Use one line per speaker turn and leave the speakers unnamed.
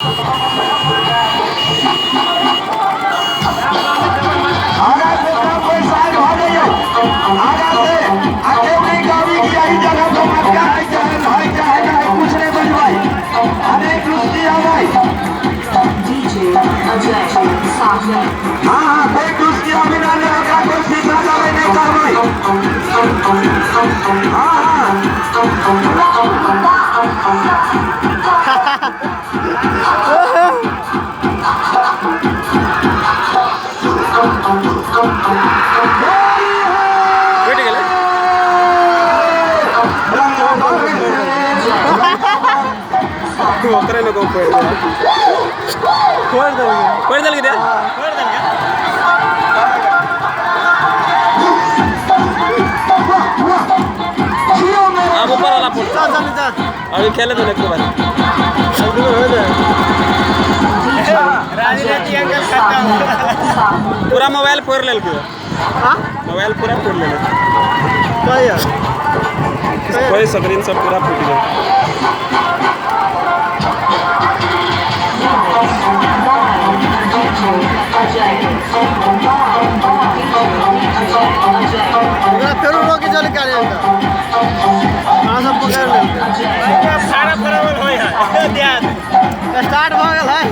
आगा से सब कोई साइड भऽ जइयौ। आगा से आ केओ नहि कहबी कि एहि जगह पर मटका है चाहे है चाहे ना है, कुछ नहीं बजबै। अनेक रुष्टि आबै।
DJ Ajay Sahni.
हाँ हाँ, कोई दुष्टि अभी ना ले, ओकरा कोई शीशा देबै नहि कहबै। हाँ हाँ।
फुटि गेलै। ओकरे ने कहू फोड़ि देलक।
फोड़ि देलकै।
फोड़ि देलकै रे। आब ऊपर वाला फोड़।
चल चल चल।
अभी खेले तो देखो भाई।
एक दू बेर हो जाए।
DJ Ajay Sahni.
पूरा मोबाइल फोड़ लेलकै।
हाँ।
मोबाइल पूरा फोड़ लेलकै।
कहिया?
कोई स्क्रीन सब पूरा फूटि गेल।
DJ Ajay DJ Ajay.
ओकरा फेरो रोकी चल कार्य अहाँ सब पकड़ि लेलकै। स्टार्ट भऽ गेल है।